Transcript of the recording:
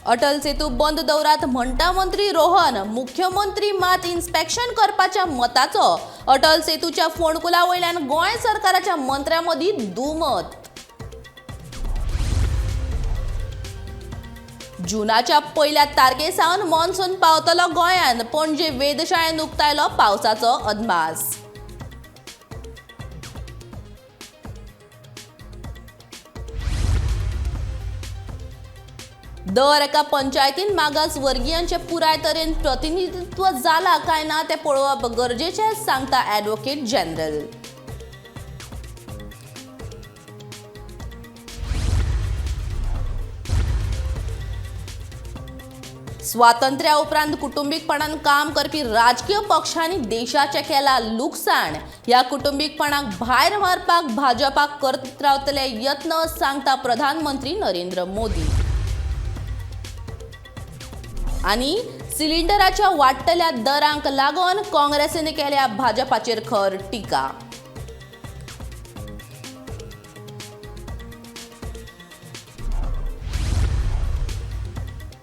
अटल सेतू बंद दवरात म्हणटा मंत्री रोहन, मुख्यमंत्री मात इन्स्पेक्शन करपाच्या मताचो। अटल सेतूच्या फोंडकुला वयल्यान गोंय सरकाराच्या मंत्र्यां मदीं दुमत। जुनाच्या पयल्या तारखे सावन मॉन्सून पावतलो गोंयांत, पणजे वेधशाळेन उक्तायलो पावसाचो अदमास। दर एका पंचायतीन मागास वर्गीयांचें पुराय तरेन प्रतिनिधित्व जाला काय ना तें पळोवप गरजेचें, सांगता ॲडव्होकेट जनरल। स्वातंत्र्या उपरांत कुटुंबीकपणान काम करपी राजकीय पक्षांनी देशाचें केलां लुकसाण। ह्या कुटुंबीकपणाक भायर मारपाक भाजपाक करत रावतले यत्न, सांगता प्रधानमंत्री नरेंद्र मोदी। आनी सिलिंडराच्या वाडटल्या दरांक लागून काँग्रेसीन केल्या भाजपाचेर खर टिका।